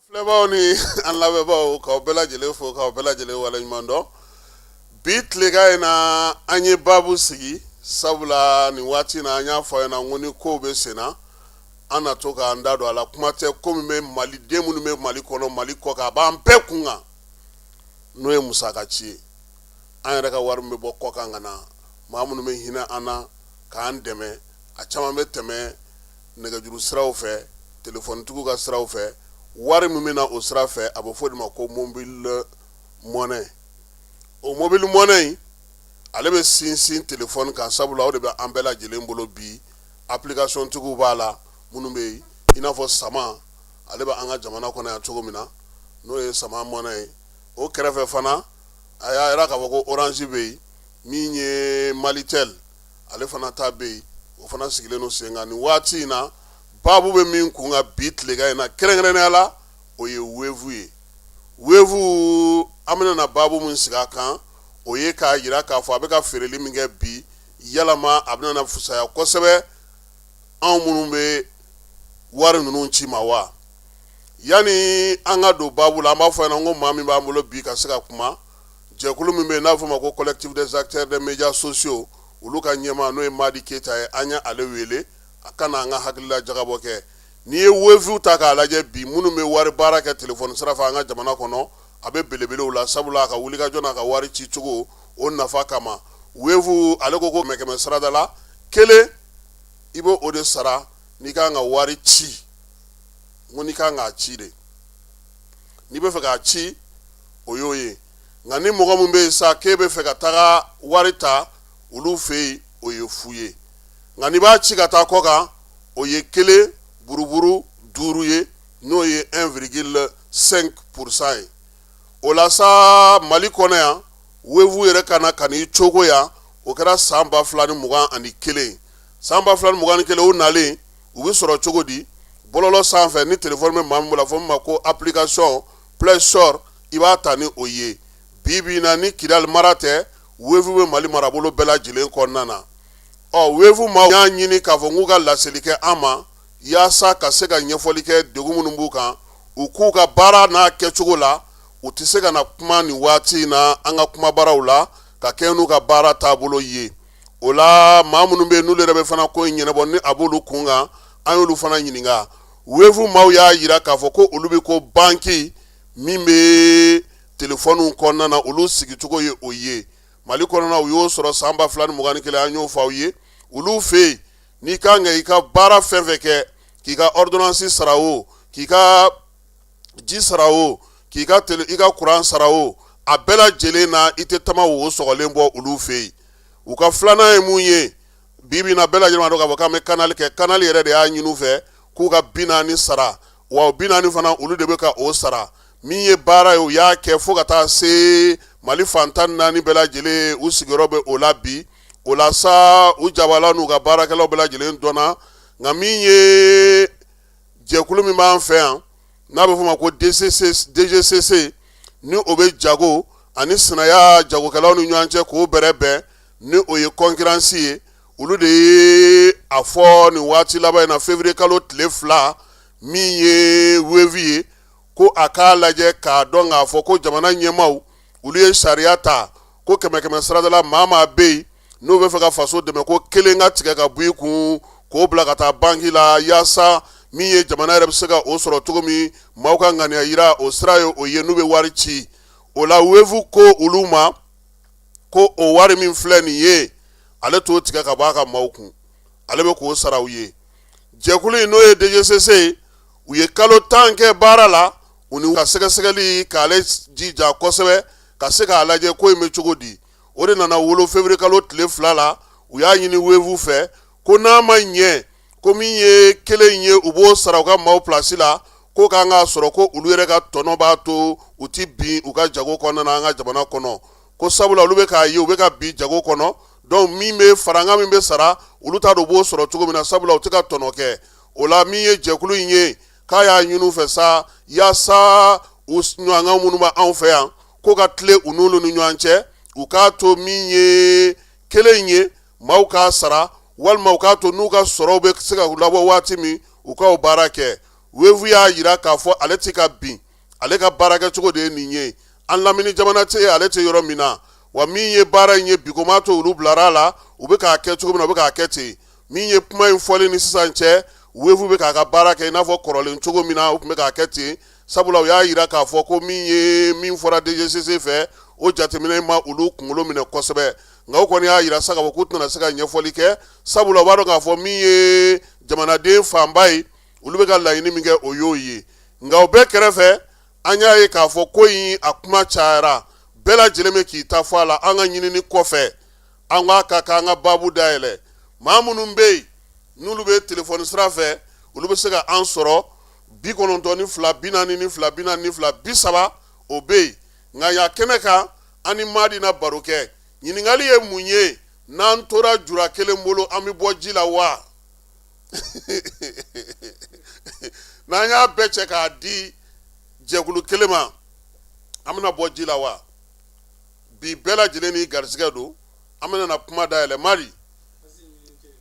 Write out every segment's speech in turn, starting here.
Filɛbaaw ni an lamɛnbaaw, k'aw bɛɛ lajɛlen fo, k'aw bɛɛ lajɛlen waleɲuman dɔn. Bi tilegan in na, an ye baabu sigi, sabula nin waati in na, an y'a fɔ aw ɲɛna ko ni kow bɛ sen na, an na to k'an da don a la. Kuma tɛ ko min bɛ maliden minnu bɛ Mali kɔnɔ, Mali kɔ kan, a b'an bɛɛ kun kan, n'o ye musaka ci ye. An yɛrɛ ka wari min bɛ bɔ kɔ kan ka na, maa minnu bɛ hinɛ an na k'an dɛmɛ, a caman bɛ tɛmɛ nɛgɛjuru siraw fɛ, telefɔnitigiw ka siraw fɛ. Wari min bɛ na o sira fɛ, a bɛ fɔ o de ma ko mobile money. O mobile money in, ale bɛ sinsin telefɔni kan, sabula o de bɛ an bɛɛ lajɛlen bolo bi. Application tigiw b'a la minnu bɛ yen, i n'a fɔ Sama, ale bɛ an ka jamana kɔnɔ yan cogo min na, n'o ye Sama Money ye. O kɛrɛfɛ fana, a y'a jira k'a fɔ ko Orange bɛ yen, min ye Malitel, ale fana ta bɛ yen, o fana sigilen don sen kan. Nin waati in na, baabu bɛ min kun kan bi tilegan in na kɛrɛnkɛrɛnnenya la, o ye Wave ye. Wave, an bɛna na baabu min sigi a kan, o ye k'a jira k'a fɔ a bɛ ka feereli min kɛ bi, yalama a bɛna na fisaya kosɛbɛ anw minnu bɛ wari ninnu ci ma wa? Yanni an ka don baabu la, an b'a fɔ ɲɛna ko maa min b'an bolo bi ka se ka kuma, jɛkulu min bɛ yen n'a bɛ f'o ma ko Collectif des acteurs des médias sociaux, olu ka ɲɛmaa, n'o ye Madi Keyita ye, an ye ale wele a ka na an ka hakilila jagabɔ kɛ. N'i ye Wave ta k'a lajɛ bi, minnu bɛ wari baara kɛ telefɔni sira fɛ an ka jamana kɔnɔ, a bɛ belebelew la, sabula a ka wulikajɔ n'a ka wari ci cogo o nafa kama. Wave ale ko kɛmɛ sarada la kelen, i b'o o de sara n'i ka kan ka wari ci. N ko n'i ka kan k'a ci de, n'i bɛ fɛ k'a ci, o y'o ye. Nka ni mɔgɔ min bɛ yen sa k'e bɛ fɛ ka taga wari ta olu fɛ yen, o ye fu ye. Nka n'i b'a ci ka taa kɔ kan, o ye kelen buruburu duuru ye, n'o ye 1,5% ye. O la sa, Mali kɔnɔ yan, Wave yɛrɛ ka na ka n'i cogo yan, o kɛra san 2021. San 2021, o nalen, u bɛ sɔrɔ cogo di? Bɔlɔlɔ sanfɛ, ni telefɔni bɛ maa min bolo, a fɔ min ma ko application Play Store, i b'a ta ni o ye. Bi bi in na, ni Kidali mara tɛ, Wave bɛ Mali marabolo bɛɛ lajɛlen kɔnɔna na. Ɔ, Wave maaw y'a ɲini k'a fɔ k'u ka laseli kɛ an ma, yaasa ka se ka ɲɛfɔli kɛ degun minnu b'u kan, u k'u ka baara n'a kɛcogo la. U tɛ se ka na kuma nin waati in na an ka kumabaraw la ka kɛ n'u ka baara taabolo ye. O la, maa minnu bɛ yen, n'olu yɛrɛ bɛ fana ko in ɲɛnabɔ ni a b'olu kun kan, an y'olu fana ɲininka. Wave maaw y'a jira k'a fɔ ko olu bɛ ko banki min bɛ telefɔniw kɔnɔna na, olu sigicogo ye o ye Mali kɔnɔna. U y'o sɔrɔ san 2021, an y'o fɔ aw ye. Olu fɛ yen, n'i kan ka i ka baara fɛn fɛn kɛ, k'i ka ordonnance sara o, k'i ka ji sara o, k'i ka tele, i ka kuran sara o, a bɛɛ lajɛlen na, i tɛ tama wo sɔgɔlen bɔ olu fɛ yen. U ka filanan ye mun ye? Bi bi in na, bɛɛ lajɛlen b'a dɔn k'a fɔ k'an bɛ canal kɛ. Canal yɛrɛ de y'a ɲini u fɛ k'u ka 40 sara, wa o 40 fana, olu de bɛ ka o sara. Min ye baara ye, u y'a kɛ fo ka taa se Mali fan 14 bɛɛ lajɛlen, u sigiyɔrɔ bɛ o la bi. O la sa, u jabala n'u ka baarakɛlaw bɛɛ lajɛlen dɔnna. Nka min ye jɛkulu min b'an fɛ yan, n'a bɛ f'o ma ko DGCC, ni o bɛ jago ani sinaya jagokɛlaw ni ɲɔgɔn cɛ k'o bɛrɛbɛn, ni o ye concurrence ye, olu de ye a fɔ nin waati laban in na, février kalo tile 2, min ye Wave ye, ko a k'a lajɛ k'a dɔn k'a fɔ ko jamana ɲɛmaaw, olu ye sariya ta ko kɛmɛ kɛmɛ sarada la, maa maa bɛ yen n'o bɛ fɛ ka faso dɛmɛ, ko kelen ka tigɛ ka bɔ i kun k'o bila ka taa banki la, yaasa min ye jamana yɛrɛ bɛ se ka o sɔrɔ cogo min. Maaw ka ŋaniya yira o sira ye o ye n'u bɛ wari ci. O la, Wave ko olu ma ko o wari min filɛ nin ye, ale t'o tigɛ ka bɔ a ka maaw kun, ale bɛ k'o sara u ye. Jɛkulu in, n'o ye DGCC ye, u ye kalo 10 kɛ baara la, u ni ka sɛgɛsɛgɛli k'ale jija kosɛbɛ ka se k'a lajɛ ko in bɛ cogo di. O de nana wolo février kalo tile 2 la. U y'a ɲini Wave fɛ ko n'a ma ɲɛ ko min ye kelen ye, u b'o sara u ka maaw pilasi la, ko k'an k'a sɔrɔ ko olu yɛrɛ ka tɔnɔ b'a to u ti bin u ka jago kɔnɔna na an ka jamana kɔnɔ, ko sabula olu bɛ k'a ye u bɛ ka bin jago kɔnɔ. Donc min bɛ farankan min bɛ sara, olu t'a dɔn u b'o sɔrɔ cogo min na, sabula u tɛ ka tɔnɔ kɛ. O la, min ye jɛkulu in ye, k'a y'a ɲini u fɛ sa, yaasa u ɲɔgɔnkan minnu bɛ anw fɛ yan, ko ka tilen u n'olu ni ɲɔgɔn cɛ, u k'a to min ye kelen ye, maaw k'a sara, walima u k'a to n'u ka sɔrɔw bɛ se ka labɔ waati min, u k'o baara kɛ. Wave y'a jira k'a fɔ ale tɛ ka bin, ale ka baarakɛcogo de ye nin ye. An lamini jamana tɛ yen, ale tɛ yɔrɔ min na. Wa min ye baara in ye bi, ko m'a to olu bilara a la, u bɛ k'a kɛ cogo min na, u bɛ k'a kɛ ten. Min ye kuma in fɔlen ni sisan cɛ, Wave bɛ k'a ka baara kɛ i n'a fɔ kɔrɔlen cogo min na, u tun bɛ k'a kɛ ten, sabula u y'a jira k'a fɔ ko min ye min fɔra DGCC fɛ, o jateminɛ ma olu kunkolo minɛ kosɛbɛ. Nka u kɔni y'a jira sa k'a fɔ k'u tɛna se ka ɲɛfɔli kɛ, sabula u b'a dɔn k'a fɔ min ye jamanaden fanba ye, olu bɛ ka laɲini min kɛ, o y'o ye. Nka o bɛɛ kɛrɛfɛ, an y'a ye k'a fɔ ko in a kuma cayara, bɛɛ lajɛlen bɛ k'i ta fɔ a la. An ka ɲinini kɔfɛ, an k'a ka k'an ka baabu dayɛlɛ. Maa minnu bɛ yen n'olu bɛ telefɔni sira fɛ, olu bɛ se ka an sɔrɔ 92 42 42 30, o bɛ yen. Nka yan kɛnɛ kan, an ni Madi na baro kɛ. Ɲininkali ye mun ye? N'an tora jura kelen bolo, an bɛ bɔ ji la wa? N'an y'a bɛɛ cɛ k'a di jɛkulu kelen ma, an bɛna bɔ ji la wa? Bi bɛɛ lajɛlen n'i garisɛgɛ don. An bɛna na kuma dayɛlɛ. Madi,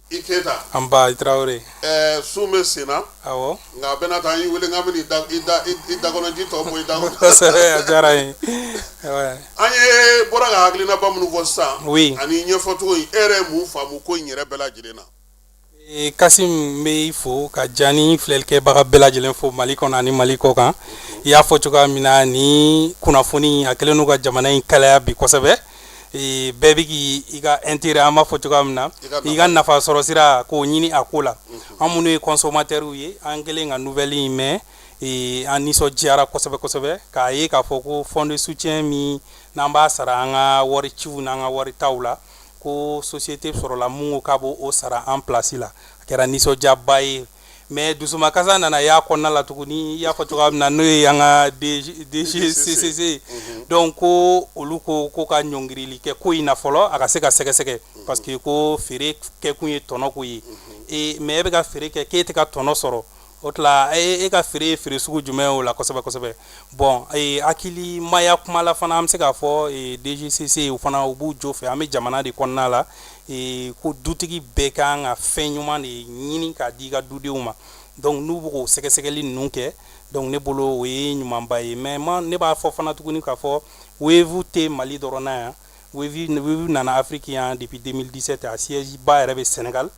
i Keyita. Nba, i Tarawele. Sun bɛ sen na. Awɔ. Nka a bɛna taa, an y'i wele k'an bɛna i dakɔnɔji tɔ bɔ i da kɔnɔ. Kosɛbɛ, a diyara n ye. An ye bɔra ka hakilinaba minnu fɔ sisan. Oui. Ani ɲɛfɔcogo in, e yɛrɛ ye mun faamu ko in yɛrɛ bɛɛ lajɛlen na? Kasim, n bɛ i fo ka Jani filɛlikɛbaga bɛɛ lajɛlen fo Mali kɔnɔ ani Mali kɔ kan. I y'a fɔ cogoya min na, ni kunnafoni a kɛlen don ka jamana in kalaya bi kosɛbɛ. Bɛɛ bɛ k'i ka intérêt, an b'a fɔ cogoya min na, i ka nafa sɔrɔ sira k'o ɲini a ko la. An minnu ye consommateurs ye, an kɛlen ka nouvelle in mɛn, an nisɔndiyara kosɛbɛ kosɛbɛ k'a ye k'a fɔ ko fonds de soutien min n'an b'a sara an ka wari ciw n'an ka wari taw la, ko société sɔrɔla mun ko k'a b'o sara an place la. A kɛra nisɔndiyaba ye, mais dusumakasa nana y'a kɔnɔna la tuguni. I y'a fɔ cogoya min na, n'o ye an ka DGCCC, donc ko olu ko ka ɲɔngirili kɛ ko in na fɔlɔ, a ka se ka sɛgɛsɛgɛ, parce que ko feere kɛkun ye tɔnɔ ko ye. Mais e bɛ ka feere kɛ k'e tɛ ka tɔnɔ sɔrɔ, o tila e ka feere ye feere sugu jumɛn o la? Kosɛbɛ kosɛbɛ. Bon, hakilimaya kuma la fana, an bɛ se k'a fɔ DGCC, o fana u b'u jo fɛ. An bɛ jamana de kɔnɔna la ko dutigi bɛɛ kan ka fɛn ɲuman de ɲini k'a di i ka dudenw ma. Donc n'u bɛ k'o sɛgɛsɛgɛli ninnu kɛ, donc ne bolo o ye ɲumanba ye. Mais ne b'a fɔ fana tuguni k'a fɔ Wave tɛ Mali dɔrɔn na yan. Wave nana Afrique yan depuis 2017. A siège ba yɛrɛ bɛ Sénégal,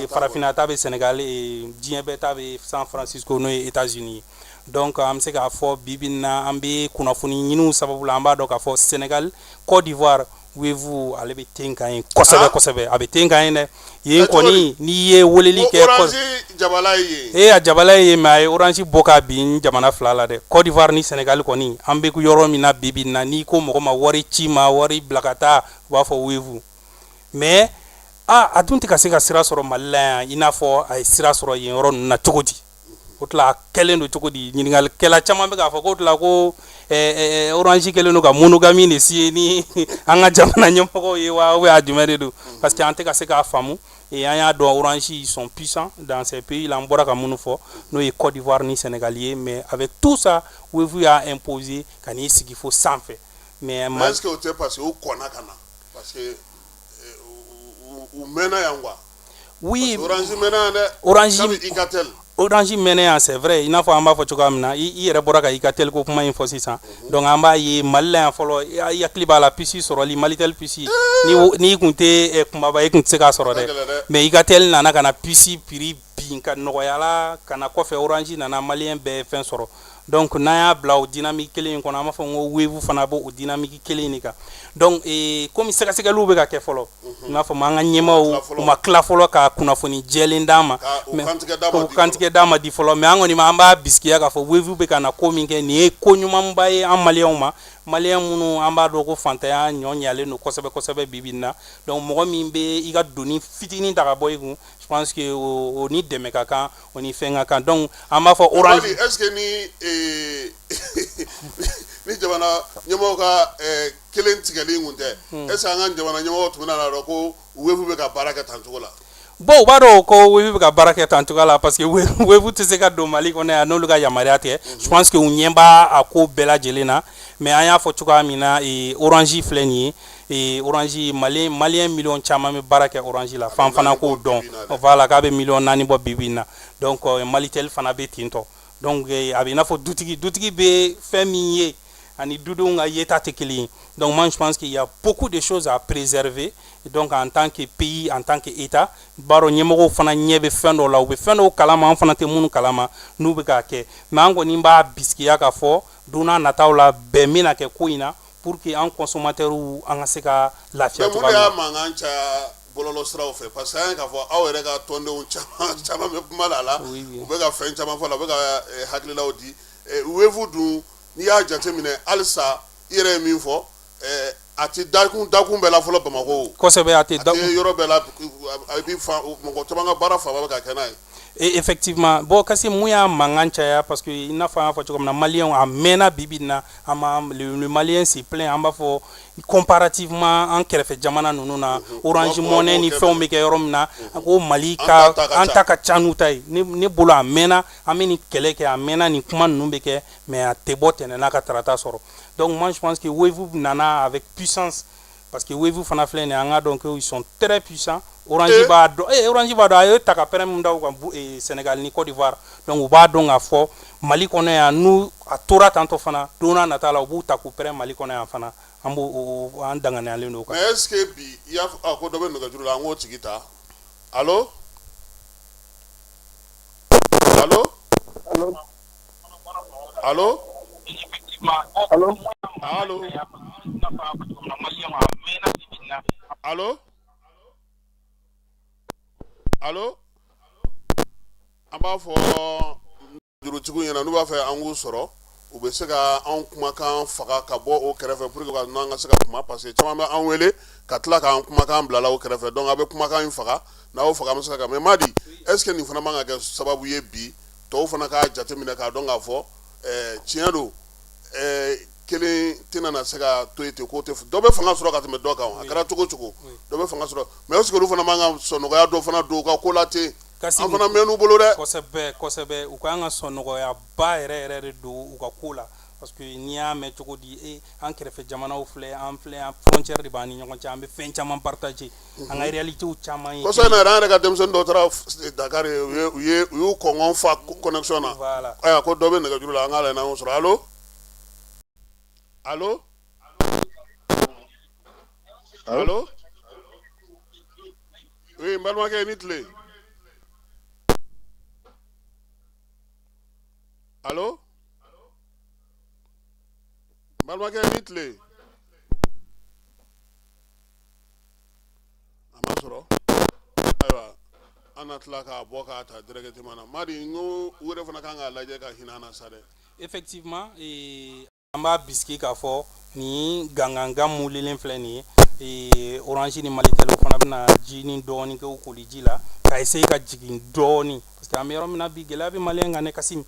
farafinna ta bɛ Sénégal, diɲɛ bɛɛ ta bɛ San Francisco, n'o ye États-Unis ye. Donc an bɛ se k'a fɔ bi bi in na, an bɛ kunnafoni ɲiniw sababu la, an b'a dɔn k'a fɔ Sénégal, Côte d'Ivoire, Wave ale bɛ ten kan yen kosɛbɛ kosɛbɛ. A bɛ ten kan yen dɛ. Yen kɔni, n'i ye weleli kɛ. Orange jabala ye yen. A jabala ye, mais a ye Orange bɔ ka bin jamana fila la dɛ, Côte d'Ivoire ni Sénégal kɔni. An bɛ yɔrɔ min na bi bi in na, n'i ko mɔgɔ ma wari ci ma, wari bila ka taa, u b'a fɔ Wave. Mais a dun tɛ ka se ka sira sɔrɔ Mali la yan i n'a fɔ a ye sira sɔrɔ yen yɔrɔ ninnu na cogo di? O tila a kɛlen don cogo di? Ɲininkalikɛla caman bɛ k'a fɔ k'o tila ko Orange kɛlen don ka monogamie de signer ni an ka jamana ɲɛmɔgɔw ye wa, ou bien a jumɛn de don? Parce que an tɛ ka se k'a faamu. Et an y'a dɔn, Orange, ils sont puissants dans ces pays là, an bɔra ka minnu fɔ, n'o ye Côte d'Ivoire ni Sénégal ye. Mais avec tout ça, Wave y'a imposé ka n'i sigi fo sanfɛ. Mais est-ce que o tɛ parce que u kɔnna ka na, parce que u mɛnna yan quoi? Oui. Orange mɛnna yan dɛ. Orange. Kabi Icatel. Orange mɛnna yan, c'est vrai. I n'a fɔ an b'a fɔ cogoya min na, i yɛrɛ bɔra ka Icatel ko kuma in fɔ sisan. Donc an b'a ye Mali la yan fɔlɔ, i hakili b'a la, puce sɔrɔli, Malitel puce, ni n'i kun tɛ kunbaba, i kun tɛ se k'a sɔrɔ dɛ. Mais Icatel nana ka na puce prix bin ka nɔgɔya la ka na. Kɔfɛ Orange nana, malien bɛɛ ye fɛn sɔrɔ. Donc n'an y'a bila o dynamique kelen in kɔnɔ, an b'a fɔ ko Wave fana b'o dynamique kelen in de kan. Donc komi sɛgɛsɛgɛliw bɛ ka kɛ fɔlɔ, i n'a fɔ an ka ɲɛmaaw, u ma tila fɔlɔ ka kunnafoni jɛlen d'an ma, k'o kantigɛ d'an ma di fɔlɔ. Mais an kɔni an b'a bisigiya k'a fɔ Wave bɛ ka na ko min kɛ nin ye ko ɲumanba ye an maliyɛnw ma, maliyɛn minnu an b'a dɔn ko fantanya ɲɔ ɲalen don kosɛbɛ kosɛbɛ bi bi in na. Donc mɔgɔ min bɛ i ka doni fitinin ta ka bɔ i kun, je pense que o ni dɛmɛ ka kan, o ni fɛn ka kan. Donc an b'a fɔ Orange. Est ce que ni jamana ɲɛmɔgɔw ka kelen tigɛli kun tɛ, est ce que an ka jamana ɲɛmɔgɔw tun bɛna dɔn ko Wave bɛ ka baara kɛ tan cogo la? Bon, u b'a dɔn ko Wave bɛ ka baara kɛ tan cogoya la, parce que Wave tɛ se ka don Mali kɔnɔ yan n'olu ka yamaruya tɛ. Je pense que u ɲɛ b'a a ko bɛɛ lajɛlen na. Mais an y'a fɔ cogoya min na, Orange filɛ nin ye. Orange, Malien miliyɔn caman bɛ baara kɛ Orange la, f'an fana k'o dɔn. Voilà, k'a bɛ miliyɔn 4 bɔ bi bi in na. Donc Malitel fana bɛ ten tɔ. Donc a bɛ i n'a fɔ dutigi bɛ fɛn min ye ani dudenw ka yeta tɛ kelen ye. Donc moi, je pense qu'il y a beaucoup de choses à préserver. Donc en tant que pays, en tant que État, b'a dɔn ɲɛmɔgɔw fana ɲɛ bɛ fɛn dɔw la, u bɛ fɛn dɔw kalama, an fana tɛ minnu kalama n'u bɛ k'a kɛ. Mais an kɔni b'a bisigiya k'a fɔ don n'a nataw la, bɛn bɛna kɛ ko in na pour que an consommateurs, an ka se ka lafiya. Mais mun de y'a mankan caya bɔlɔlɔ siraw fɛ? Parce que an ye k'a fɔ aw yɛrɛ ka tɔndenw caman caman bɛ kuma la, u bɛ ka fɛn caman fɔ la, u bɛ ka hakililaw di. Wave dun, n'i y'a jateminɛ halisa, i yɛrɛ ye min fɔ, a tɛ dakun dakun bɛɛ la fɔlɔ Bamakɔ. Kosɛbɛ, a tɛ. A tɛ yɔrɔ bɛɛ la. A bɛ fan mɔgɔ caman ka baara fanba bɛ ka kɛ n'a ye. Et effectivement, bon, kasi mun y'a mankan caya? Parce que i n'a fɔ an y'a fɔ cogo min na, Maliyɛnw a mɛnna. Bi bi in na, an ma le Malien se plaint. An b'a fɔ comparativement an kɛrɛfɛ jamana ninnu na, Orange Money ni fɛnw bɛ kɛ yɔrɔ min na, ko Mali ka an ta ka ca n'u ta ye. Ne bolo, a mɛnna an bɛ nin kɛlɛ kɛ, a mɛnna nin kuma ninnu bɛ kɛ, mais a tɛ bɔ tɛnɛn n'a ka tarata sɔrɔ. Donc moi, je pense que Wave nana avec puissance, parce que Wave fana filɛ nin ye, an k'a dɔn qu'ils sont très puissants. Orange b'a dɔn, Orange b'a dɔn, a ye ta ka pɛrɛn min da u kan Sénégal ni Côte d'Ivoire. Donc u b'a dɔn k'a fɔ Mali kɔnɔ yan, n'u a tora tantɔ fana, don n'a nata la, u b'u ta k'u pɛrɛn Mali kɔnɔ yan fana. An b'o an danganiyalen don o kan. Mais est ce que bi i y'a fɔ ko dɔ bɛ nɛgɛjuru la, an k'o tigi ta. Allo, allo, allo, allo, allo, allo, allo. An b'a fɔ jurutigiw ɲɛna, n'u b'a fɛ an k'u sɔrɔ, u bɛ se ka anw kumakan faga ka bɔ o kɛrɛfɛ pour que n'an ka se ka kuma, parce que caman bɛ an wele ka tila k'an kumakan bila la o kɛrɛfɛ. Donc a bɛ kumakan in faga, n'a y'o faga, an bɛ se ka. Mais Madi, est ce que nin fana man ka kɛ sababu ye bi tɔw fana k'a jateminɛ k'a dɔn k'a fɔ tiɲɛ don, kelen tɛna na se ka to yen ten, ko tɛ dɔ bɛ fanga sɔrɔ ka tɛmɛ dɔ kan? A kɛra cogo cogo, dɔ bɛ fanga sɔrɔ, mais est ce que olu fana man ka sɔn nɔgɔya dɔ fana don u ka ko la ten? An fana mɛn'u bolo dɛ. Kosɛbɛ, kosɛbɛ. U kan ka sɔn nɔgɔyaba yɛrɛ yɛrɛ de don u ka ko la, parce que n'i y'a mɛn cogo di, an kɛrɛfɛ jamanaw filɛ, an filɛ, an frontière de b'an ni ɲɔgɔn cɛ, an bɛ fɛn caman partager, an ka réalités caman ye. Kɔsa in na yɛrɛ, an yɛrɛ ka denmisɛnnin dɔw taara Dakar, u y'u kɔngɔn fa connexion na. Voilà. Ayiwa, ko dɔ bɛ nɛgɛjuru la, an k'a lajɛ n'an y'o sɔrɔ. Allo, allo, allo. Oui, n balimakɛ, i ni tile. Allo, n balimakɛ, i ni tile. A ma sɔrɔ. Ayiwa, an na tila k'a bɔ k'a ta directement na. Madi, n ko u yɛrɛ fana kan k'a lajɛ ka hinɛ an na sa dɛ. Effectivement, an b'a bisigi k'a fɔ nin gangangan mulilen filɛ nin ye, Orange ni Malitel fana bɛna ji ni dɔɔni kɛ u koli ji la ka essayer ka jigin dɔɔni, parce que an bɛ yɔrɔ min na bi, gɛlɛya bɛ Malien kan ne Kasim,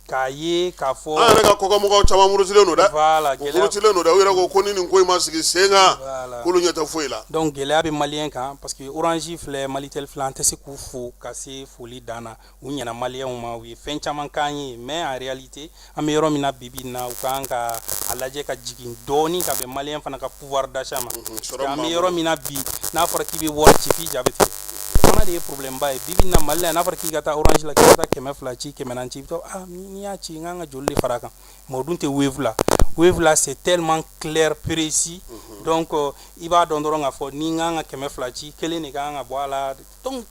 k'a ye k'a fɔ. An yɛrɛ ka kɔkɔmɔgɔw caman murutilen don dɛ. Voilà. U murutilen don dɛ. U yɛrɛ ko ko ni nin ko in ma sigi sen kan, k'olu ɲɛ tɛ foyi la. Donc gɛlɛya bɛ Malien kan, parce que Orange filɛ, Malitel filɛ, an tɛ se k'u fo ka se foli dan na. U ɲɛna Malienw ma, u ye fɛn caman k'an ye, mais en réalité, an bɛ yɔrɔ min na bi bi in na, u kan ka a lajɛ ka jigin dɔɔni ka bɛn Malien fana ka pouvoir d'achat ma. Sɔrɔ an bɛ yɔrɔ min na bi, n'a fɔra k'i bɛ wari ci, f'i ja bɛ tigɛ. O fana de ye problème ba ye bi bi in na Mali la. N'a fɔra k'i ka taa Orange la, k'i ka taa 200 ci, 400 ci, i bɛ taa, ah, n'i y'a ci, n kan ka joli de fara a kan? Mais o dun tɛ Wave la. Wave la, c'est tellement clair, précis. Donc i b'a dɔn dɔrɔn k'a fɔ ni n kan ka 200 ci, kelen de kan ka bɔ a la. Donc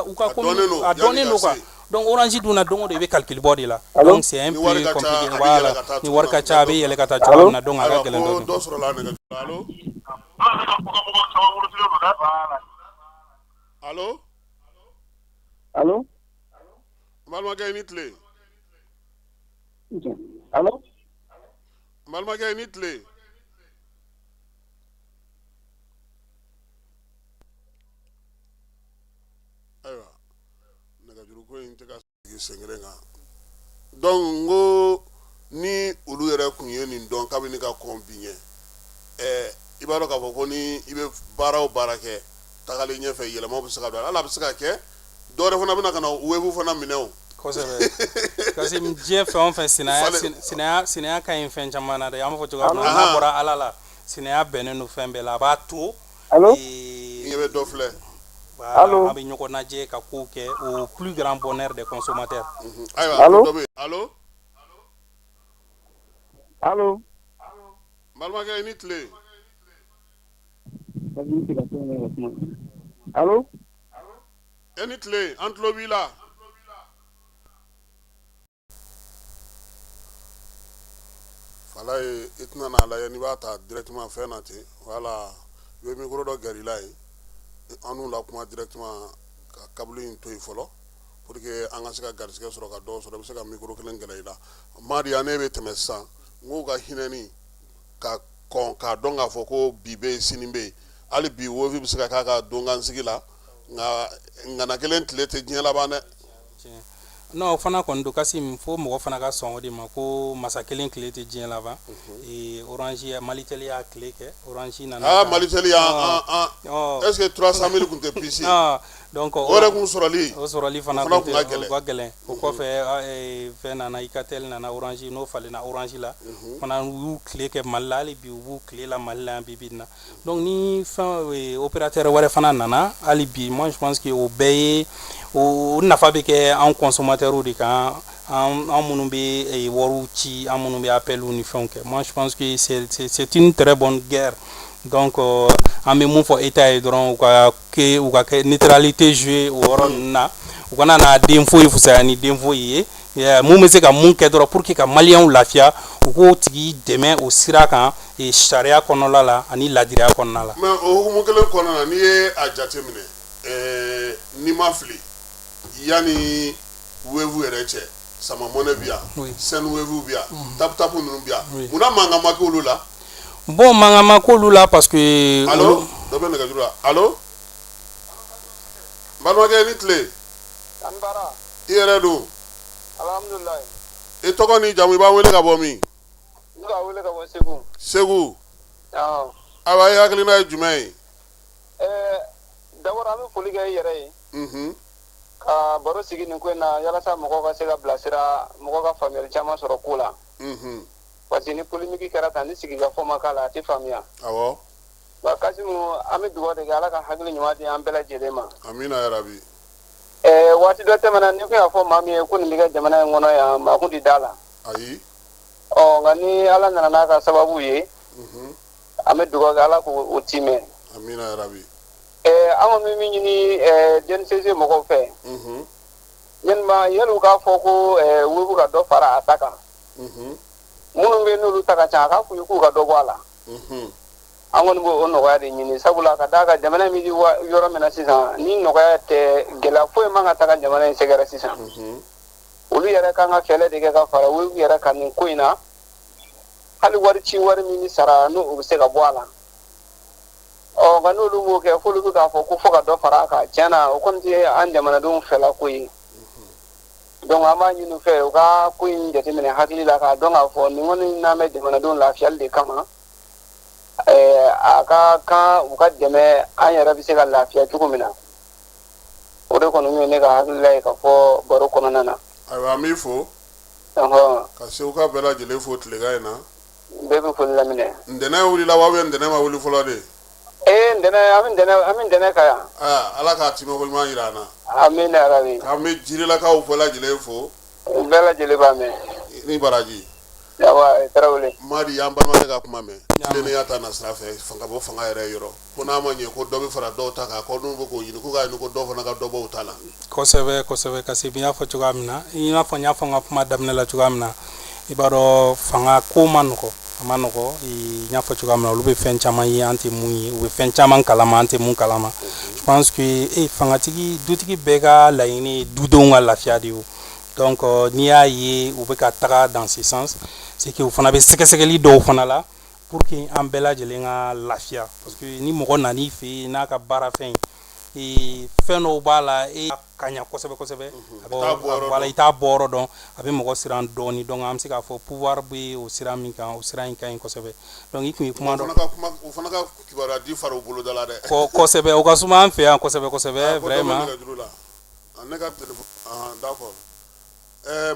u ka A dɔnnen don. A dɔnnen don quoi. Donc Orange dun na, don o don i bɛ calcul bɔ de la. Donc c'est un peu compliqué. Voilà, ni wari ka ca, a bɛ yɛlɛ ka taa cogoya min na. Donc a ka gɛlɛn dɔɔnin. Dɔ sɔrɔla nɛgɛjuru la. Allo, allo. Allo. N balimakɛ, i ni tile. Allo. N balimakɛ, i ni tile. Ayiwa, nɛgɛjuru ko in tɛ ka sigi sen kelen kan. Donc n ko ni olu yɛrɛ tun ye nin dɔn kabini ka kɔn bi ɲɛ, i b'a dɔn k'a fɔ ko ni i bɛ baara o baara kɛ, tagalen ɲɛfɛ, yɛlɛmaw bɛ se ka don a la. Hali a bɛ se ka kɛ dɔwɛrɛ fana bɛna ka na Wave fana minɛ o. Kosɛbɛ, parce que diɲɛ fɛn o fɛn, sinaya, sinaya, sinaya ka ɲi fɛn caman na dɛ. An b'a fɔ cogoya min na, n'a bɔra Ala la, Sinaya bɛnnen don fɛn bɛɛ la, a b'a to Allo? I ɲɛ bɛ dɔ filɛ. Voilà, Allo? an bɛ ɲɔgɔn lajɛ ka kow kɛ au plus grand bonheur des consommateurs. Ayiwa, Allo? dɔ bɛ yen. Allo? Allo? N balimakɛ, i ni tile. Allo? E ni tile, an tulo b'i la. Fala ye, i tɛna n'a lajɛ n'i b'a ta directement fɛn na ten. Voilà, i bɛ micro dɔ gɛrɛ i la yen, an n'u la kuma directement, ka câble in to yen fɔlɔ pour que an ka se ka garisɛgɛ sɔrɔ ka dɔw sɔrɔ. I bɛ se ka micro kelen gɛrɛ i la. Madi, an ne bɛ tɛmɛ sisan. N k'u ka hinɛni ka kɔn k'a dɔn k'a fɔ ko bi bɛ yen, sini bɛ yen. Hali bi Wave bɛ se ka k'a ka donkansigi la, nka ŋana kelen tile tɛ diɲɛ laban dɛ. Non, o fana kɔni don Kasim, fo mɔgɔ fana ka sɔn o de ma ko masa kelen tile tɛ diɲɛ laban. Orange, Malitel y'a tile kɛ, Orange nana. Ah, Malitel y'an an est ce que 300 000 tun tɛ puce? Donc o yɛrɛ kun sɔrɔli o sɔrɔli fana kun ka gɛlɛn. O ka gɛlɛn. O kɔfɛ, fɛn nana, Alcatel nana, Orange n'o falenna Orange la fana, u y'u tile kɛ Mali la. Hali bi u b'u tile la Mali la yan bi bi in na. Donc ni fɛn opérateur wɛrɛ fana nana hali bi, moi je pense que o bɛɛ ye o nafa bɛ kɛ an consommateurs de kan, an minnu bɛ wariw ci, an minnu bɛ appels ni fɛnw kɛ. Moi je pense que c'est une très bonne guerre. Donc an bɛ mun fɔ État ye dɔrɔn, u ka kɛ neutralité jouer o yɔrɔ ninnu na, u kana na den foyi fisaya ni den foyi ye. Mun bɛ se ka mun kɛ dɔrɔn pour que ka maliyɛnw lafiya, u k'o tigi dɛmɛ o sira kan, sariya kɔnɔla la ani ladiriya kɔnɔna la. Mais o hukumu kelen kɔnɔna na, n'i ye a jateminɛ, n'i ma fili, yanni Wave yɛrɛ cɛ, Sama Money bi yan, Sendwave bi yan, TapTap ninnu bi yan, munna mankan ma k'olu la? Bon, mankan ma k'olu la parce que. Allo, dɔ bɛ nɛgɛjuru la. Allo, n balimakɛ, i ni tile. An baara. I yɛrɛ dun? Alhamdulilayi. I tɔgɔ ni jamu, i b'an wele ka bɔ min? N bɛ ka wele ka bɔ Segu. Segu. Awɔ. Ayiwa, i hakilina ye jumɛn ye? D'abord an bɛ foli kɛ i yɛrɛ ye. Ka baro sigi nin ko in na yalasa mɔgɔw ka se ka bilasira, mɔgɔw ka faamuyali caman sɔrɔ ko la. Parce que ni polémique kɛra tan, ni sigikafɔ ma k'a la, a tɛ faamuya. Wa Kasimu, an bɛ dugawu de kɛ, Ala ka hakili ɲuman di an bɛɛ lajɛlen ma. Amina yarabi. Waati dɔ tɛmɛna, ni kun y'a fɔ maa min ye ko nin bɛ kɛ jamana in kɔnɔ yan, maa kun tɛ da la. Ayi. Ɔ, nka ni Ala nana n'a ka sababu ye, an bɛ dugawu kɛ, Ala k'o timɛ. Amina yarabi. An kɔni bɛ min ɲini DNCC mɔgɔw fɛ, yalima yali u k'a fɔ ko Wave ka dɔ fara a ta kan. Minnu bɛ yen n'olu ta ka ca, a k'a f'u ye k'u ka dɔ bɔ a la. An kɔni b'o nɔgɔya de ɲini, sabula ka d'a kan jamana in bɛ yɔrɔ min na sisan, ni nɔgɔya tɛ, gɛlɛya foyi man ka taga jamana in sɛgɛrɛ sisan. Olu yɛrɛ kan ka fɛɛrɛ de kɛ ka fara Wave yɛrɛ kan nin ko in na. Hali wari ci wari min bɛ sara, n'o o bɛ se ka bɔ a la. Ɔ, nka n'olu m'o kɛ, f'olu bɛ k'a fɔ ko fo ka dɔ fara a kan, tiɲɛ na o kɔni tɛ an jamanadenw fɛla ko ye. Donc an b'a ɲini u fɛ, u ka ko in jateminɛ hakili la, k'a dɔn k'a fɔ nin kɔni n'an bɛ jamanadenw lafiyali de kama, a ka kan u ka dɛmɛ, an yɛrɛ bɛ se ka lafiya cogo min na. O de kɔni ye ne ka hakilila ye ka fɔ baro kɔnɔna na. Ayiwa, an b'i fo. Ka Segu ka bɛɛ lajɛlen fo tilegan in na. Bɛɛ bɛ foli laminɛ. Ntɛnɛn wulila wa, ntɛnɛn ma wuli fɔlɔ de? Ee, ntɛnɛn, an bɛ ntɛnɛn kan yan. Aa, Ala k'a timɛko ɲuman jira an na. Amina yarabi. K'an bɛ Jirilakaw bɛɛ lajɛlen fo. Bɛɛ lajɛlen b'a mɛn. Ni baraji. Awa, Tarawele. Madi, y'an balimakɛ ka kuma mɛn. Tilennenya ta na sira fɛ, fanga bɔ fanga yɛrɛ yɔrɔ ko n'a ma ɲɛ ko dɔ bɛ fara dɔw ta kan, ko n'u bɛ k'o ɲini, k'u k'a ɲini ko dɔw fana ka dɔ bɔ u ta la. Kosɛbɛ, kosɛbɛ Kasim, i y'a fɔ cogoya min na, i n'a fɔ n y'a fɔ n ka kuma daminɛ la cogoya min na, i b'a dɔn fanga ko ma nɔgɔ, a ma nɔgɔ. N y'a fɔ cogoya min na, olu bɛ fɛn caman ye an tɛ mun ye, u bɛ fɛn caman kalama an tɛ mun kalama. Je pense que fangatigi, dutigi bɛɛ ka laɲini ye dudenw ka lafiya de ye o. Donc n'i y'a ye u bɛ ka taga dans ce sens, c'est que u fana bɛ sɛgɛsɛgɛli dɔw fana la pour que an bɛɛ lajɛlen ka lafiya, parce que ni mɔgɔ nan'i fɛ yen n'a ka baarafɛn ye, fɛn dɔw b'a la e ka ɲa kosɛbɛ kosɛbɛ, wala i t'a bɔ yɔrɔ dɔn, a bɛ mɔgɔ siran dɔɔni. Donc an bɛ se k'a fɔ pouvoir bɛ o sira min kan, o sira in ka ɲi kosɛbɛ. Donc i tun ye kuma dɔ o fana ka kibaruya di fara u boloda la dɛ. Kosɛbɛ, o ka suma an fɛ yan kosɛbɛ kosɛbɛ, vraiment. Ne ka téléphone, d'accord.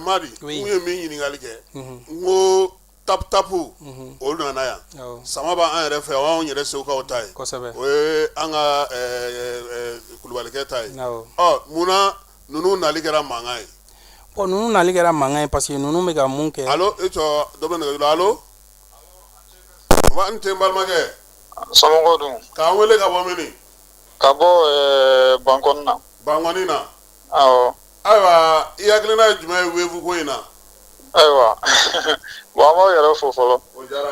Madi, n ye min ɲininkali kɛ, n ko Tap Tap, olu nana yan. Sama b'an yɛrɛ fɛ, o y'anw yɛrɛ segukaw ta ye, o ye an ka kulubalikɛ ta ye. Ɔ, munna ninnu nali kɛra mankan ye? Bon, ninnu nali kɛra mankan ye parce que ninnu bɛ ka mun kɛ. Allo, e jɔ, dɔ bɛ nɛgɛjuru la. Allo, n tɛ n balimakɛ. Somɔgɔw dun? K'an wele ka bɔ mini? Ka bɔ Bankɔni na. Bankɔni na? Awɔ. Ayiwa, i hakilina ye jumɛn ye Wave ko in na? Ayiwa, bon, an b'aw yɛrɛ fo fɔlɔ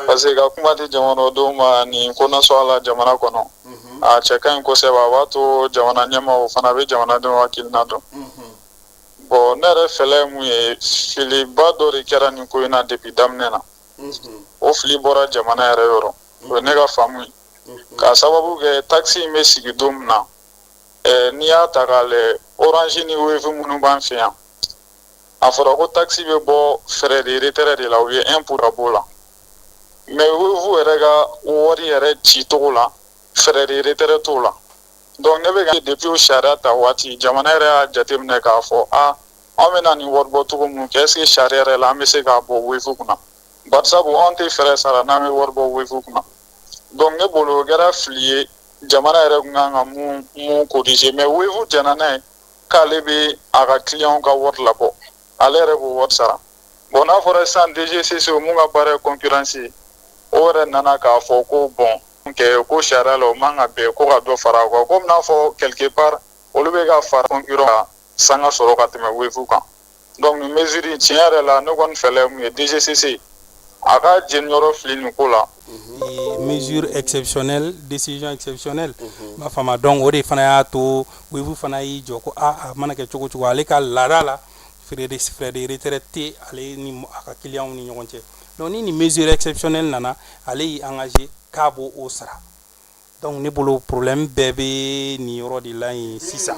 parce que ka kuma di jamanadenw ma nin ko nasɔn la jamana kɔnɔ, a cɛ ka ɲi kosɛbɛ. A b'a to jamana ɲɛmaaw fana bɛ jamanadenw hakilina dɔn. Bon, ne yɛrɛ fɛla ye mun ye, filiba dɔ de kɛra nin ko in na depuis daminɛ na. O fili bɔra jamana yɛrɛ yɔrɔ, o ye ne ka faamu ye, k'a sababu kɛ taxe in bɛ sigi don min na, n'i y'a ta k'a lajɛ, Orange ni Wave minnu b'an fɛ yan, a fɔra ko taxe bɛ bɔ frais de retrait de la, u ye 1 pour b'o la. Mais Wave yɛrɛ ka wari yɛrɛ ci cogo la, frais de retrait t'o la. Donc ne bɛ ka depuis o sariya ta waati, jamana yɛrɛ y'a jateminɛ k'a fɔ a anw bɛna nin wari bɔ cogo mun kɛ, est ce que sariya yɛrɛ la an bɛ se k'a bɔ Wave kunna? Barisabu anw tɛ frais sara n'an bɛ wari bɔ Wave kunna. Donc ne bolo, o kɛra fili ye. Jamana yɛrɛ kun kan ka mun corriger, mais Wave jɛnna n'a ye k'ale bɛ a ka client ka wari labɔ, ale yɛrɛ b'o wari sara. Bon, n'a fɔra sisan DGCC, o mun ka baara ye concurrence ye, o yɛrɛ nana k'a fɔ ko bon, kɛ ko sariya la o man ka bɛn, ko ka dɔ fara a kan, komi n'a fɔ quelque part olu bɛ ka fara concurrent kan sanga sɔrɔ ka tɛmɛ Wave kan. Donc nin mesure in, tiɲɛ yɛrɛ la, ne kɔni fɛla ye mun ye, DGCC a ka jeniyɔrɔ fili nin ko la. Mesure exceptionnelle, décision exceptionnelle, n b'a faamu. Donc o de fana y'a to Wave fana y'i jɔ ko a a mana kɛ cogo cogo, ale ka laada la, frais de retrait tɛ ale ni a ka clients ni ɲɔgɔn cɛ. Donc ni nin mesure exceptionnelle nana, ale y'i engagé k'a b'o o sara. Donc ne bolo, problème bɛɛ bɛ nin yɔrɔ de la yen sisan.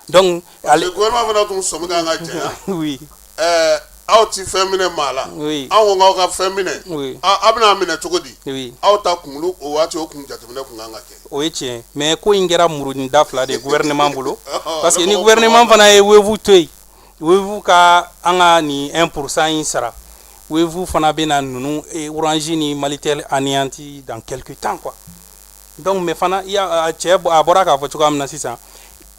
Donc ale gouvernement fana tun sɔmi kan ka janya. Aw ti fɛn minɛ maa la. Aw ko k'aw ka fɛn minɛ. Aw bɛna minɛ cogo di? Aw ta kunkolo o waati, o kun jateminɛ kun kan ka kɛ. O ye tiɲɛ, mais ko in kɛra muruni da fila de ye gouvernement bolo, parce que ni gouvernement fana ye Wave to yen, Wave ka an ka nin 1% in sara, Wave fana bɛna ninnu Orange ni Malitel anéanti dans quelque temps quoi. Donc mais fana, i y'a cɛ, a bɔra k'a fɔ cogoya min na sisan,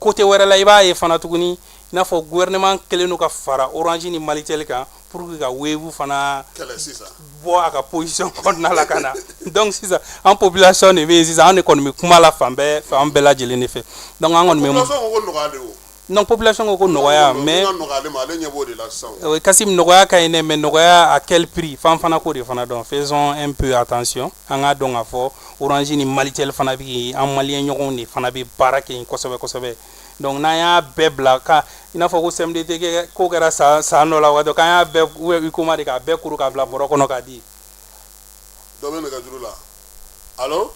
côté wɛrɛ la, i b'a ye fana tuguni, i n'a fɔ gouvernement kɛlen don ka fara Orange ni Malitel kan pour que ka Wave fana kɛlɛ sisan, bɔ a ka position kɔnɔna la ka na. Donc sisan, an population de bɛ yen sisan, an de kɔni bɛ kuma la fan bɛɛ, fan bɛɛ lajɛlen de fɛ. Donc an kɔni bɛ Population ko ko nɔgɔya de o. Non, population ko ko nɔgɔya, mais ka nɔgɔya ale ma, ale ɲɛ b'o de la sisan. O Kasim, nɔgɔya ka ɲi dɛ, mais nɔgɔya à quel prix fan fana k'o de fana dɔn. Faisons un peu attention. An k'a dɔn k'a fɔ Orange ni Malitel fana bɛ yen, an malien ɲɔgɔnw de fana bɛ baara kɛ yen kosɛbɛ kosɛbɛ. Donc n'an y'a bɛɛ bila ka i n'a fɔ ko CMDT kɛ ko kɛra san san dɔ la waati, k'an y'a bɛɛ ou UECOMA de k'a bɛɛ kuru k'a bila bɔrɔ kɔnɔ k'a di. Dɔ bɛ nɛgɛjuru la. Allo?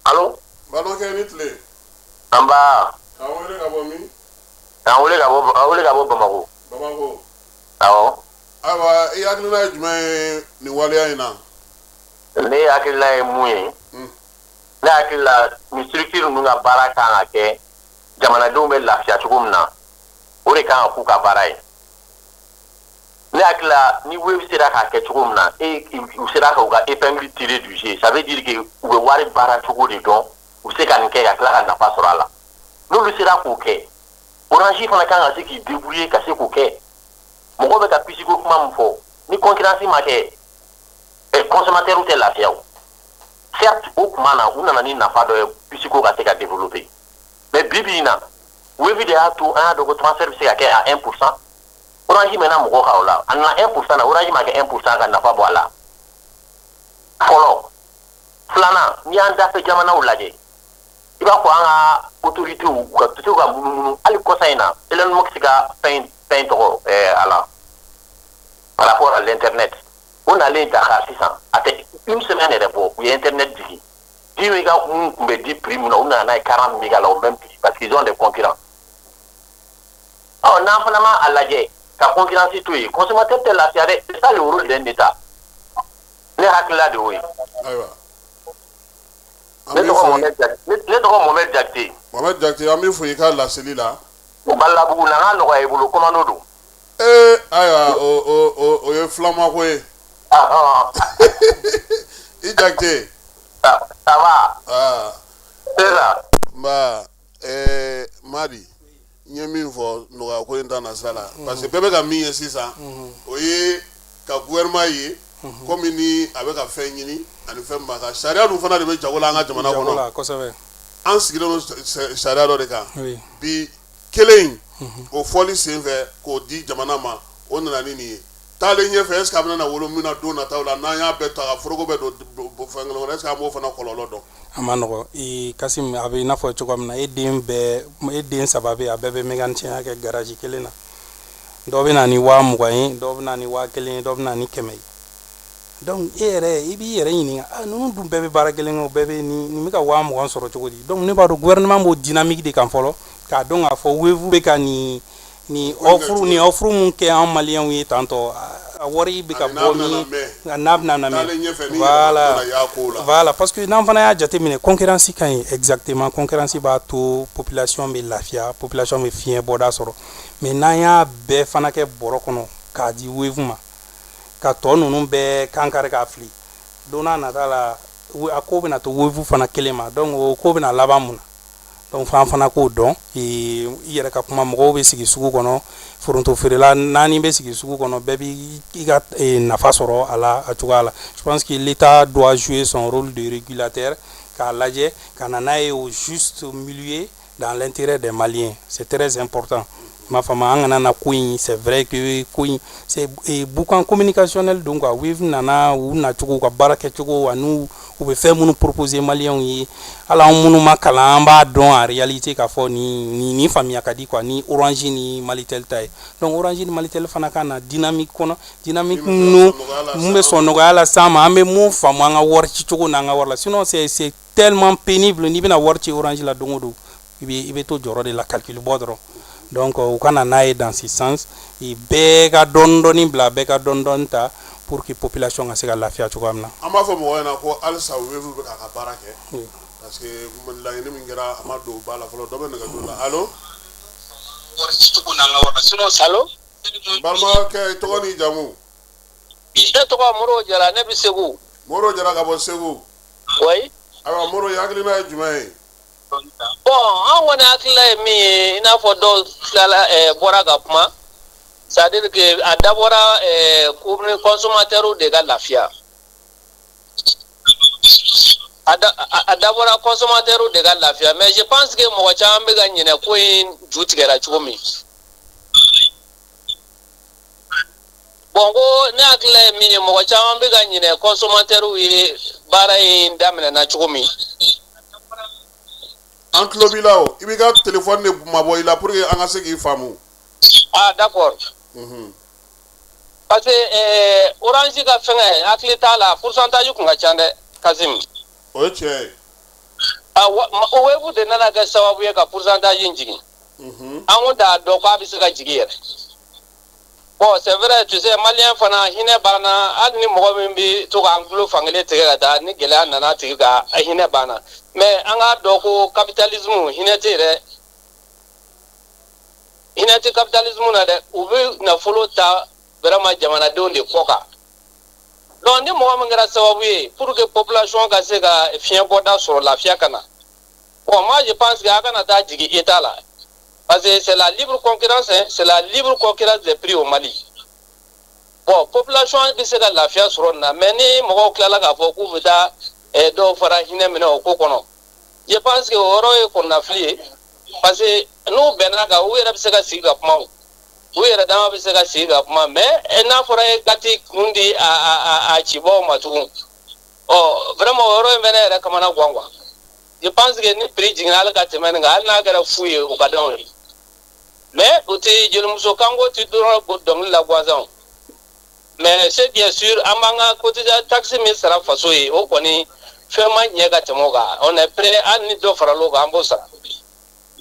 Allo? Balimakɛ, ni tile. Nba. K'an wele ka bɔ min? K'an wele ka bɔ Bamakɔ. Bamakɔ. Awɔ. Ayiwa, i hakilina ye jumɛn ye nin waleya in na? Ne hakilina ye mun ye? Ne hakili la, nin structure ninnu ka baara kan ka kɛ jamanadenw bɛ lafiya cogo min na, o de kan ka k'u ka baara ye. Ne hakili la, ni Wave sera k'a kɛ cogo min na, e u sera ka u ka épingle tirer du jeu, ça veut dire que u bɛ wari baara cogo de dɔn, u bɛ se ka nin kɛ ka tila ka nafa sɔrɔ a la. N'olu sera k'o kɛ, Orange fana kan ka se k'i débrouiller ka se k'o kɛ. Mɔgɔ bɛ ka puce ko kuma min fɔ, ni concurrence ma kɛ, consommateur tɛ lafiya o. Certes, o tuma na, u nana ni nafa dɔ ye, puce ko ka se ka développer, mais bi bi in na, Wave de y'a to an y'a dɔn ko transfert bɛ se ka kɛ à 1%. Orange mɛnna mɔgɔ kan o la, a nana 1% na, Orange ma kɛ 1% ka nafa bɔ a la fɔlɔ. Filanan, n'i y'an dafɛ jamanaw lajɛ, i b'a fɔ an ka autorités u ka to ka munumunu. Hali kɔsa in na, Elon Musk ka fɛn tɔgɔ a la par rapport à l'internet, o nalen Dakar sisan, a tɛ une semaine yɛrɛ bɔ, u ye internet jigin 10 méga mun tun bɛ di prix mun na, u nana n'a ye 40 méga la au même prix, parce qu'ils ont des concurrents. Ɔ, n'an fana ma a lajɛ ka concurrence to yen, consommateur tɛ lafiya dɛ. C'est ça le rôle d'un État. Ne hakilila de y'o ye. Ayiwa. Ne tɔgɔ Mohamed Jakite, ne tɔgɔ Mohamed Jakite. Mohamed Jakite, an b'i fo i ka laseli la. O Balabugu na, n ka nɔgɔya i bolo, commando don. Ee, ayiwa, o ye filamako ye. I Jakite. Ça va? Aa. Sisan. Nba, Madi, n ye min fɔ nɔgɔya ko in ta nasira la, parce que bɛɛ bɛ ka min ye sisan, o ye ka gouvernement ye komi ni a bɛ ka fɛn ɲini ani fɛn b'a kan. Sariya dun fana de bɛ jago la an ka jamana kɔnɔ. An sigilen don sariya dɔ de kan bi. Kelen in, o fɔli senfɛ k'o di jamana ma, o nana ni nin ye. Taalen ɲɛfɛ, est ce que a bɛna na wolo min na don nataw la, n'an y'a bɛɛ ta ka foroko bɛɛ don fɛn kelen kɔnɔ, est ce que an b'o fana kɔlɔlɔ dɔn? A ma nɔgɔ, Kasim. A bɛ i n'a fɔ cogoya min na, e den bɛɛ, e den saba bɛ yen, a bɛɛ bɛ mécanicien kɛ garage kelen na. Dɔ bɛ na ni 20 000 ye, dɔ bɛ na ni 1000 ye, dɔ bɛ na ni 100 ye. Donc e yɛrɛ, i b'i yɛrɛ ɲininka: ah, ninnu dun bɛɛ bɛ baara kelen kɛ, o bɛɛ bɛ nin, nin bɛ ka 20 000 sɔrɔ cogo di? Donc ne b'a dɔn gouvernement b'o dynamique de kan fɔlɔ, k'a dɔn k'a fɔ Wave bɛ ka nin offre mun kɛ an maliyɛnw ye tantɔ, a wari bɛ ka bɔ min, n'a bɛna na mɛn. Voilà, parce que n'an fana y'a jateminɛ, concurrence ka ɲi. Exactement, concurrence b'a to population bɛ lafiya, population bɛ fiɲɛ bɔda sɔrɔ. Mais n'an y'a bɛɛ fana kɛ bɔrɔ kɔnɔ k'a di Wave ma, ka tɔ ninnu bɛɛ kan kari k'a fili, don n'a nata la, a ko bɛna to Wave fana kelen ma. Donc o ko bɛna laban mun na? Donc f'an fana k'o dɔn. I yɛrɛ ka kuma, mɔgɔw bɛ sigi sugu kɔnɔ, foronto feerela naani bɛ sigi sugu kɔnɔ, bɛɛ b'i ka nafa sɔrɔ a la a cogoya la. Je pense que l'État doit jouer son rôle de régulateur, k'a lajɛ ka na n'a ye au juste milieu, dans l'intérêt des Maliens. C'est très important, i m'a faamu? An kana na ko in, c'est vrai que ko in, c'est boucan communicationnel don quoi. Wave nana, u nacogo, u ka baara kɛcogo, ani u bɛ fɛn minnu proposer maliyɛnw ye, hali an minnu ma kalan, an b'a dɔn en réalité k'a fɔ nin faamuya ka di quoi, ni Orange ni Malitel ta ye. Donc Orange ni Malitel fana ka na dynamique kɔnɔ, dynamique minnu mun bɛ sɔn nɔgɔya la s'an ma, an bɛ mun faamu an ka wari cicogo n'an ka wari la. Sinon c'est tellement pénible. N'i bɛna wari ci Orange la don o don, i bɛ to jɔrɔ de la, calcul bɔ dɔrɔn. Donc u ka na n'a ye dans ce sens, bɛɛ ka dɔɔni dɔɔni bila, bɛɛ ka dɔɔni dɔɔni ta, pour que population ka se ka lafiya cogoya min na. An b'a fɔ mɔgɔw ɲɛna ko halisa Wave bɛ k'a ka baara kɛ, parce que laɲini min kɛra, a ma don ba la fɔlɔ. Dɔ bɛ nɛgɛjuru la. Allo? Wari cicogo n'an ka wari la, sinon. Allo? Balimakɛ, i tɔgɔ n'i jamu? Ne tɔgɔ Moro Jara, ne bɛ Segu. Moro Jara ka bɔ Segu. Oui. Ayiwa Moro, i hakilina ye jumɛn ye? Bon, an kɔni hakilina ye min ye, i n'a fɔ dɔw tilala bɔra ka kuma, c'est à dire que a dabɔra consommateur de ka lafiya. A dabɔra consommateur de ka lafiya, mais je pense que mɔgɔ caman bɛ ka ɲinɛ ko in ju tigɛra cogo min. Bon, ko ne hakilina ye min ye, mɔgɔ caman bɛ ka ɲinɛ consommateur ye baara in daminɛna cogo min. An tulo b'i la. O, i b'i ka téléphone de mabɔ i la pour que an ka se k'i faamu. Ah, d'accord. Parce que Orange ka fɛngɛ, hakili t'a la, pourcentage kun ka ca dɛ, Kasim. O ye tiɲɛ ye. Ah, Wave de nana kɛ sababu ye ka pourcentage in jigin. An kun t'a dɔn k'a bɛ se ka jigin yɛrɛ. Bon, c'est vrai, tu sais, malien fana hinɛ b'an na. Hali ni mɔgɔ min bɛ to k'an tulo fankelen tigɛ ka taa, ni gɛlɛya nana a tigi kan, hinɛ b'an na. Mais an k'a dɔn ko capitalisme, hinɛ tɛ yen dɛ. Hinɛ tɛ capitalisme na dɛ. U bɛ nafolo ta vraiment jamanadenw de kɔ kan. Donc ni mɔgɔ min kɛra sababu ye pour que population ka se ka fiɲɛbɔda sɔrɔ, lafiya ka na. Bon, moi je pense que a kana taa jigin État la. Parce que c'est la libre concurrence, hein, c'est la libre concurrence des prix au Mali. Bon, population bɛ se ka lafiya sɔrɔ nin na, mais ni mɔgɔw tilala k'a fɔ k'u bɛ taa dɔw fara hinɛ minɛ o ko kɔnɔ, je pense que o yɔrɔ ye kɔnɔnafili ye, parce que n'u bɛnna kan, u yɛrɛ bɛ se ka sigi ka kuma o. U yɛrɛ dama bɛ se ka sigi ka kuma, mais n'a fɔra e ka t'i kun di a cibaw ma tugun, ɔ vraiment o yɔrɔ in bɛ ne yɛrɛ kamana gan quoi. Je pense que ni prix jiginna hali ka tɛmɛ nin kan, hali n'a kɛra fu ye, o ka d'anw ye. Mais o tɛ jelimuso kanko tɛ dɔrɔn dɔnkili la gansan o. Mais ce qui est sûr, an b'an ka cotisation taxe min sara faso ye, o kɔni fɛn ma ɲɛ ka tɛmɛ o kan. On est prêt, hali ni dɔ faral'o kan, an b'o sara.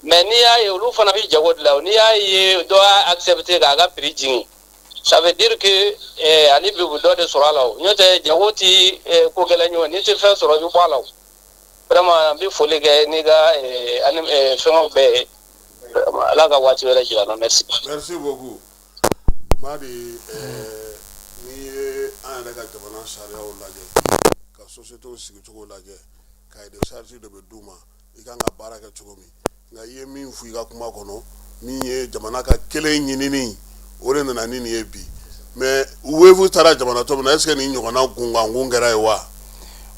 Mais n'i y'a ye, olu fana bɛ jago de la. N'i y'a ye dɔ y'a accepté k'a ka prix jigin, ça veut dire que ani bi u bɛ dɔ de sɔrɔ a la. O n'o tɛ, jago ti ko gɛlɛn ye o. N'i tɛ fɛn sɔrɔ, i bɛ bɔ a la. O vraiment, n bɛ foli kɛ n'i ka ani fɛngɛw bɛɛ ye. Vraiment, Ala ka waati wɛrɛ jira n na. Merci. Merci beaucoup, Madi. N'i ye an yɛrɛ yɛrɛ ka jamana sariyaw lajɛ, ka sociétéw sigicogo lajɛ, cahier de charge dɔ bɛ d'u ma, i kan ka baara kɛ cogo min. Nka i ye min fɔ i ka kuma kɔnɔ, min ye jamana ka kelen ɲinini, o de nana ni nin ye bi. Mais Wave taara jamana tɔ min na, est ce que nin ɲɔgɔnna kunkankun kɛra yen wa?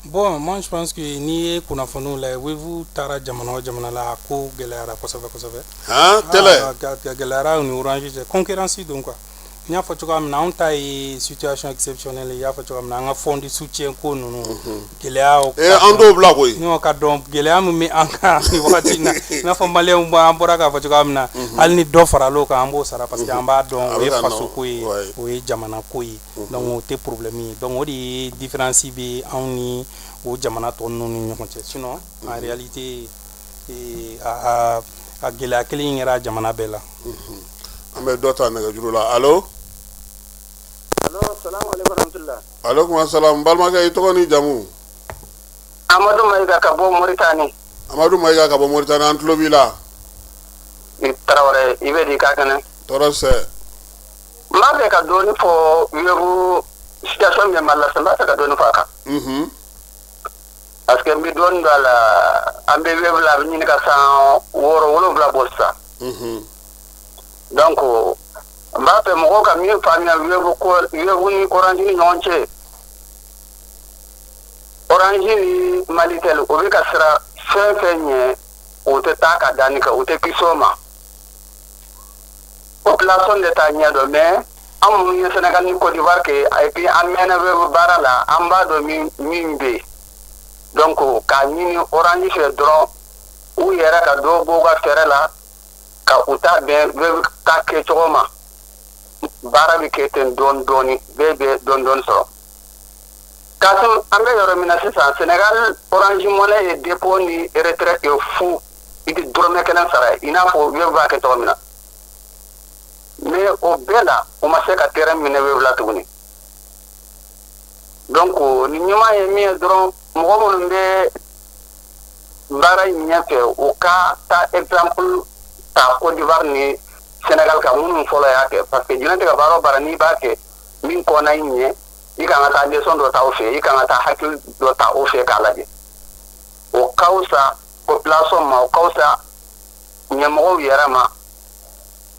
Bon, moi je pense que n'i ye kunnafoniw lajɛ, Wave taara jamana o jamana la, a ko gɛlɛyara kosɛbɛ kosɛbɛ. Han, tɛlɛ. A gɛlɛyara u ni Orange cɛ, concurrence don quoi. N y'a fɔ cogoya min na, anw ta ye situation exceptionnelle ye. I y'a fɔ cogoya min na, an ka fonds de soutien ko ninnu gɛlɛya. Ee, an t'o bila koyi. N'o ka dɔn gɛlɛya min bɛ an kan nin wagati in na, i n'a fɔ maliyɛnw an bɔra k'a fɔ cogoya min na, hali ni dɔ faral'o kan, an b'o sara parce que an b'a dɔn o ye faso ko ye, o ye jamana ko ye. Donc o tɛ problème ye. Donc o de ye différence bɛ anw ni o jamana tɔ ninnu ni ɲɔgɔn cɛ. Sinon en réalité, a gɛlɛya kelen in kɛra jamana bɛɛ la. An bɛ dɔ ta nɛgɛjuru la. Allo? Allo, salamu aleykum warahmatullah. Aleykum salam. N balimakɛ, i tɔgɔ ni jamu? Amadu Mayiga ka bɔ Moritani. Amadu Mayiga ka bɔ Moritani, an tulo b'i la. I Tarawele, i bɛ di k'a kɛnɛ? Tɔɔrɔ sɛ. N b'a fɛ ka dɔɔni fɔ Wave situation min bɛ Mali la sisan, n b'a fɛ ka dɔɔni fɔ a kan. Parce que n bɛ dɔɔni don a la, an bɛ Wave la, a bɛ ɲini ka san 6 7 bɔ sisan. Donc n b'a fɛ mɔgɔw ka min faamuya Wave ko, Wave ni Orange ni ɲɔgɔn cɛ, Orange ni Malitel, o bɛ ka siran fɛn fɛn ɲɛ, o tɛ taa ka danni kɛ, o tɛ kisi o ma. Population de t'a ɲɛ dɔn, mais an minnu ye Sénégal ni Côte d'Ivoire kɛ, et puis an mɛnna Wave baara la, an b'a dɔn min bɛ yen. Donc k'a ɲini Orange fɛ dɔrɔn, u yɛrɛ ka dɔ bɔ u ka fɛɛrɛ la ka u ta bɛn Wave ta kɛcogo ma. Baara bɛ kɛ ten dɔɔni dɔɔni, bɛɛ bɛ dɔɔni dɔɔni sɔrɔ. Kassim, an bɛ yɔrɔ min na sisan, Sénégal Orange Money ye dépôt ni retrait kɛ fu, i tɛ dɔrɔmɛ kelen sara, i n'a fɔ Wave b'a kɛ cogo min na. Mais o bɛɛ la, u ma se ka terrain minɛ Wave la tuguni. Donc ni ɲuman ye min ye dɔrɔn, mɔgɔ minnu bɛ baara in ɲɛfɛ, u ka taa exemple ta Côte d'Ivoire ni Sénégal kan, minnu fɔlɔ y'a kɛ, parce que diɲɛlatigɛ baara o baara, n'i b'a kɛ, min kɔnna i ɲɛ, i kan ka taa leçon dɔ ta o fɛ, i kan ka taa hakili dɔ ta o fɛ k'a lajɛ. O ka fisa population ma, o ka fisa ɲɛmɔgɔw yɛrɛ ma,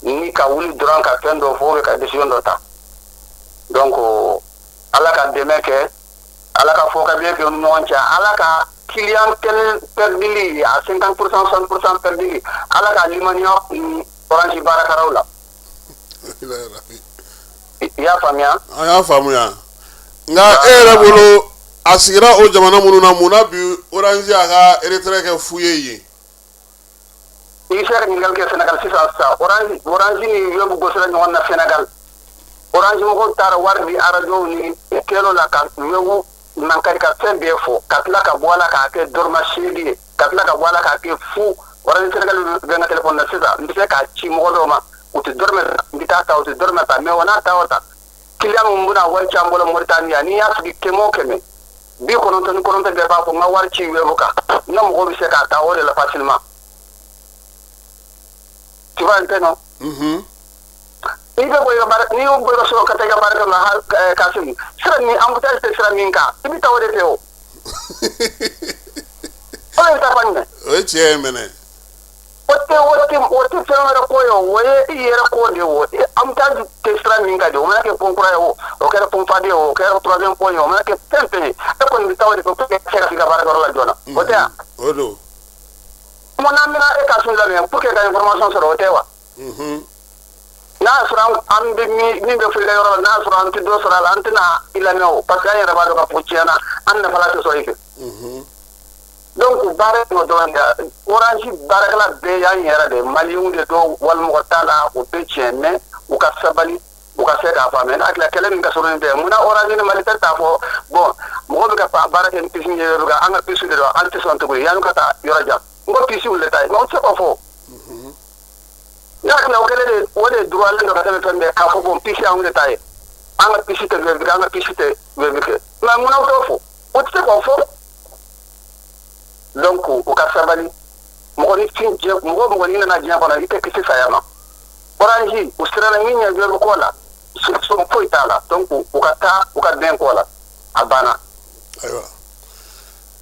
ni ka wuli dɔrɔn ka fɛn dɔ fɔ, ka décision dɔ ta. Donc Ala ka dɛmɛ kɛ, Ala ka fɔ ka bɛn kɛ u ni ɲɔgɔn cɛ, Ala ka clientèle perdili à 50%, 60% perdili, Ala ka limaniya ni Orange baarakɛlaw la. I y'a faamuya? An y'a faamuya. Nka e yɛrɛ bolo, a sigira o jamana minnu na, mun na bi Orange y'a ka retrait kɛ fu ye yen? I bɛ se ka ɲininkali kɛ Sénégal sisan sisan. Orange ni Wave gosira ɲɔgɔn na Sénégal. Orange mɔgɔw taara wari di arajow ni télé la ka Wave nankari, ka fɛn bɛɛ fɔ, ka tila ka bɔ a la k'a kɛ dɔrɔmɛ 8 ye, ka tila ka bɔ a la k'a kɛ fu. Orange Sénégal bɛ n ka téléphone na sisan, n bɛ se k'a ci mɔgɔ dɔw ma, u tɛ dɔrɔmɛ ta, n bɛ taa ta, u tɛ dɔrɔmɛ ta. Mais o n'a ta o ta, client min bɛna wari ci an bolo Mauritanie yan, n'i y'a sigi 100 o 100, 99 bɛɛ b'a fɔ n ka wari ci Wave kan, n ka mɔgɔw bɛ se k'a ta o de la facilement. Tu vois un peu, non? N'i bɛ bɔ i ka baara, n'i y'o bɔ i ka so ka taa i ka baarakɛyɔrɔ la, Kassim, sira ni embouteillage tɛ sira min kan, i bɛ taa o de fɛ o. O de bɛ taa fan jumɛn? O ye tiɲɛ ye mɛnɛ. O tɛ fɛn wɛrɛ ko ye o, o ye i yɛrɛ ko de ye o. Embouteillage tɛ sira min kan de, o mana kɛ pont kura ye o, o kɛra pont Fadi ye o, o kɛra troisième pont ye o, o mana kɛ fɛn fɛn ye, e kɔni bɛ taa o de fɛ pour que ka se ka s'i ka baarakɛyɔrɔ la joona. O tɛ yan? O don. Mun n'an bɛna e Kassim lamɛn pour que ka information sɔrɔ, o tɛ wa? N'a y'a sɔrɔ an bɛ min bɛ fɔ i ka yɔrɔ la, n'a y'a sɔrɔ an tɛ dɔ sɔrɔ a la, an tɛna i lamɛn o, parce que an yɛrɛ b'a dɔn k'a fɔ tiɲɛ na, an nafa tɛ sɔrɔ i fɛ. Donc baara in dɔrɔn de, Orange baarakɛla bɛɛ y'an yɛrɛ de maliyɛnw de don, walimɔgɔ t'a la, o bɛ tiɲɛ. Mais u ka sabali, u ka se k'a faamuya. Ne hakili la, kɛlɛ min ka surun nin bɛɛ ye, munna Orange ni Malitel t'a fɔ bon, mɔgɔ bɛ ka baara kɛ ni puce ye, an ka puce de don, an tɛ sɔn tuguni, yanni ka taa yɔrɔ jan, n ko puce de ta ye, mais o tɛ se k'o fɔ. Ne hakili la, o kɛlen de, o de droitlen don ka tɛmɛ fɛn bɛɛ, k'a fɔ bon, puce anw de ta ye, an ka puce tɛ Wave kɛ, an ka puce tɛ Wave kɛ. Mais munna o t'o fɔ? O tɛ se k'o fɔ. Donc u ka sabali. Mɔgɔninfin diɲɛ, mɔgɔ mɔgɔ n'i nana diɲɛ kɔnɔ, i tɛ kisi saya ma. Orange, u siranna min ɲɛ Wave ko la, Solution foyi t'a la. Donc u ka taa u ka bɛn kɔ la, a banna. Ayiwa,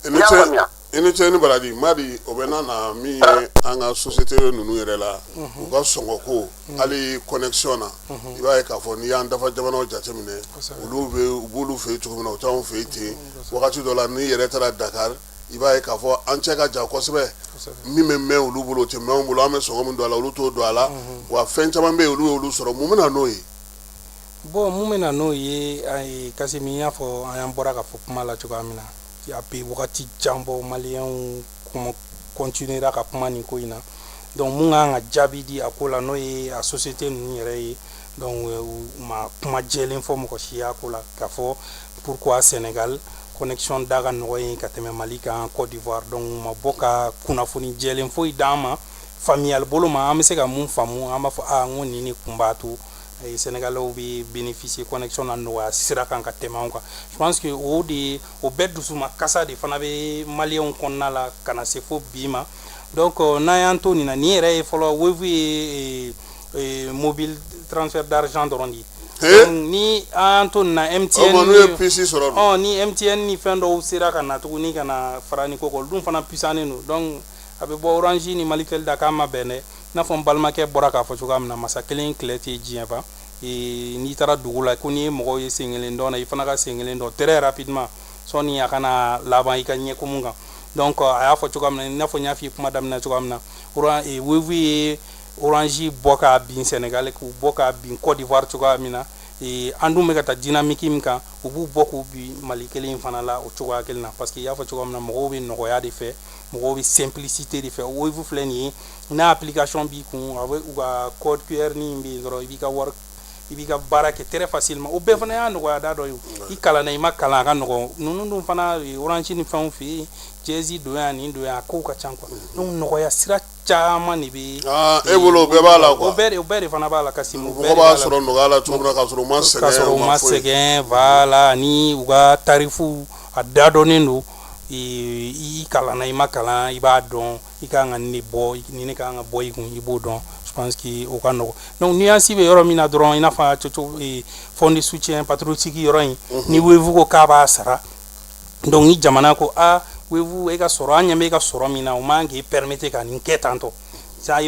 i I ni y'a ce. Faamuya. I ni ce ni baraji. Madi, o bɛ na na min ye, an ka société ninnu yɛrɛ la, u ka sɔngɔ ko, hali connexion na, i b'a ye k'a fɔ n'i y'an dafa jamanaw jateminɛ, olu bɛ u b'olu fɛ yen cogo min na, u t'anw fɛ yen ten. Wagati dɔ la, n'i yɛrɛ taara Dakar, i b'a ye k'a fɔ an cɛ ka jan kosɛbɛ. Min bɛ mɛn olu bolo, o tɛ mɛn anw bolo. An bɛ sɔngɔ min don a la, olu t'o don a la. Wa fɛn caman bɛ yen, olu y'olu sɔrɔ. Mun bɛ na n'o ye? Bon, mun bɛ na n'o ye, Kasimi, y'a fɔ, an y'an bɔra ka fɔ kuma la cogoya min na, a bɛ wagati jan bɔ, maliyɛnw kuma continuera ka kuma nin ko in na. Donc mun kan ka jaabi di a ko la, n'o ye a société ninnu yɛrɛ ye, donc u ma kuma jɛlen fɔ mɔgɔ si y'a ko la, k'a fɔ pourquoi Sénégal connexion da ka nɔgɔ yen ka tɛmɛ Mali kan, Côte d'Ivoire. Donc u ma bɔ ka kunnafoni jɛlen foyi d'an ma faamuyali bolo ma. An bɛ se ka mun faamu? An b'a fɔ aa, n ko nin de kun b'a to Sénégalais bɛ bénéficier connexion na nɔgɔya sira kan ka tɛmɛ anw kan. Je pense que o de, o bɛɛ dusuma kasa de fana bɛ maliyɛnw kɔnɔna la ka na se fo bi ma. Donc n'an y'an to nin na, nin yɛrɛ ye fɔlɔ, Wave ye mobile transfert d'argent dɔrɔn de ye. Donc ni an y'an to nin na, MTN O n'u ye puce sɔrɔ dun? Ɔ, ni MTN ni fɛn dɔw sera ka na tuguni ka na fara nin ko kan, olu dun fana puissanen don. Donc a bɛ bɔ Orange ni Malitel da k'a ma bɛn dɛ. I n'a fɔ n balimakɛ bɔra k'a fɔ cogoya min na, masa kelen kɛlɛ tɛ diɲɛ ban. N'i taara dugu la, ko n'i ye mɔgɔw ye sen kelen dɔn na, i fana ka sen kelen dɔn très rapidement, sɔnni a kana laban i ka ɲɛkumu kan. Donc a y'a fɔ cogoya min na, i n'a fɔ n y'a f'i ye kuma daminɛ cogoya min na, Wave ye Orange bɔ k'a bin Sénégal, k'u bɔ k'a bin Côte d'Ivoire cogoya min na, an dun bɛ ka taa dynamique min kan, u b'u bɔ k'u bin Mali kelen in fana la o cogoya kelen na, parce que i y'a fɔ cogoya min na, mɔgɔw bɛ nɔgɔya de fɛ, mɔgɔw bɛ simplicité de fɛ. Wave filɛ nin ye, n'a application b'i kun, a bɛ u ka code QR ni bɛ yen dɔrɔn, i b'i ka wari, i b'i ka baara kɛ très facilement. O bɛɛ fana y'a nɔgɔya da dɔ ye. I kalanna, i ma kalan, a ka nɔgɔn. Ninnu dun fana, Orange ni fɛnw fɛ yen, dièse don yan, nin don yan, a kow ka ca quoi. Donc nɔgɔya sira caman de bɛ. Ah, e bolo o bɛɛ b'a la quoi? O bɛɛ de fana b'a la, Kasimu. O bɛɛ mɔgɔ de b'a b'a la. Sɔrɔ nɔgɔya la cogo min na, k'a sɔrɔ u ma k'a sɛgɛn, sɔrɔ u ma foyi. Sɛgɛn, voilà. Ni u ka tarifu a dadɔnnen don, i kalanna, i ma kalan, i b'a dɔn i kan ka nin de bɔ, nin de kan ka bɔ i kun, i b'o dɔn. Je pense que o ka nɔgɔn. Donc nuance bɛ yɔrɔ min na dɔrɔn, i n'a fɔ a cogo fonds de soutien patriotique yɔrɔ in, ni Wave ko k'a b'a sara, donc ni jamana ko a Wave, e ka sɔrɔ, an ɲɛ bɛ e ka sɔrɔ min na, o man k'i permettre ka nin kɛ tantɔ.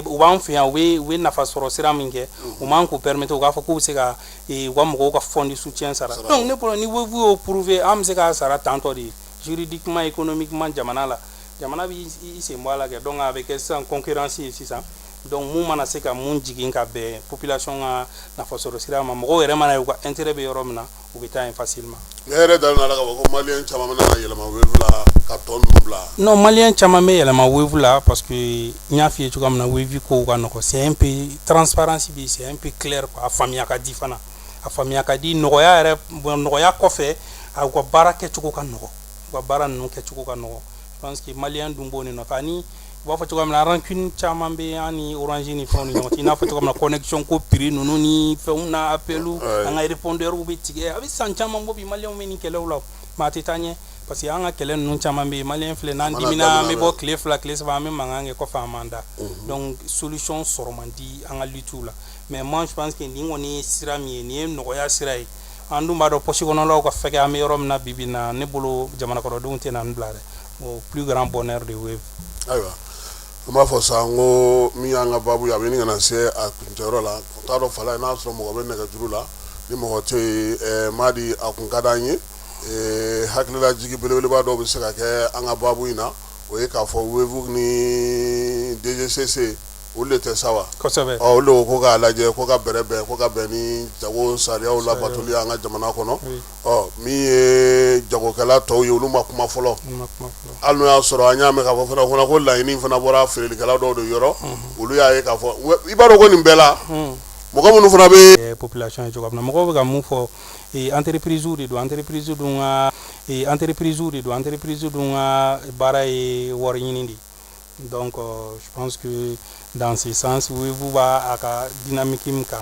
U b'an fɛ yan, u bɛ nafa sɔrɔ sira min kɛ, u man k'u permettre u k'a fɔ k'u bɛ se ka u ka mɔgɔw ka fonds de soutien sara. Donc ne bolo, ni Wave y'o prouver, an bɛ se k'a sara tantɔ de, juridiquement, économiquement, jamana la, jamana b'i sen bɔ a la kɛ. Donc a bɛ kɛ sisan concurrence ye sisan. Donc mun mana se ka mun jigin ka bɛn population ka nafasɔrɔ sira ma, mɔgɔw yɛrɛ mana ye u ka intérêt bɛ yɔrɔ min na, u bɛ taa yen facilement. Ne yɛrɛ dalen la k'a fɔ ko maliyɛn caman bɛna yɛlɛma Wave la ka tɔ ninnu bila. Non, maliyɛn caman bɛ yɛlɛma Wave la, parce que n y'a f'i ye cogoya min na, Wave kow ka nɔgɔn, c'est un peu transparence bɛ yen, c'est un peu clair quoi. A faamuya ka di fana, a faamuya ka di. Nɔgɔya yɛrɛ, nɔgɔya kɔfɛ, a u ka baara kɛcogo ka nɔgɔn, u ka baara ninnu kɛcogo ka nɔgɔn. Je pense que maliyɛn dun b'o de nɔfɛ. Ani u b'a fɔ cogoya min na, rancune caman bɛ an ni Orange ni fɛnw ni ɲɔgɔn cɛ, i n'a fɔ cogoya min na, connexion ko prix ninnu ni fɛnw na, appel, an ka répondeur bɛ tigɛ. A bɛ san caman bɔ bi, maliyɛnw bɛ nin kɛlɛw la, mais a tɛ taa ɲɛ, parce que an ka kɛlɛ ninnu caman bɛ yen, maliyɛn filɛ, n'an dimina, an bɛ bɔ tile 2, tile 3, an bɛ mankan kɛ, kɔfɛ an b'an da. Donc solution sɔrɔ man di an ka lutte la. Mais moi, je pense que nin kɔni ye sira min ye, nin ye nɔgɔya sira ye. An dun b'a dɔn poche kɔnɔlaw ka fɛgɛ, an bɛ yɔrɔ min na bi bi in na, ne bolo, jamana kɔnɔdenw tɛna nin bila dɛ, au plus grand bonheur de Wave. Ayiwa, an b'a fɔ sa n ko min y'an ka baabu ye, a bɛ ɲini ka na se a kuncɛyɔrɔ la. N t'a dɔn fala ye, n'a sɔrɔ mɔgɔ bɛ nɛgɛjuru la. Ni mɔgɔ tɛ yen, Madi, a kun ka d'an ye, hakililajigi belebeleba dɔw bɛ se ka kɛ an ka baabu in na, o ye k'a fɔ Wave ni DGCC, olu de tɛ sa wa? Kosɛbɛ. Ɔ, olu de ko k'a lajɛ ko ka bɛrɛ bɛn, ko ka bɛn ni jago sariyaw labatoli an ka jamana kɔnɔ. Ɔ, min ye jagokɛla tɔw ye, olu ma kuma fɔlɔ, hali n'o y'a sɔrɔ an y'a mɛn k'a fɔ fana ko laɲini fana bɔra feerelikɛla dɔw de yɔrɔ. Olu y'a ye k'a fɔ, i b'a dɔn ko nin bɛɛ la, mɔgɔ minnu fana bɛ population ye cogoya min na, mɔgɔw bɛ ka mun fɔ, entreprise de don, entreprise dun ka entreprise de don, entreprise dun ka baara ye wari ɲini de. Donc je pense que dans ce sens, Wave b'a a ka dynamique min kan,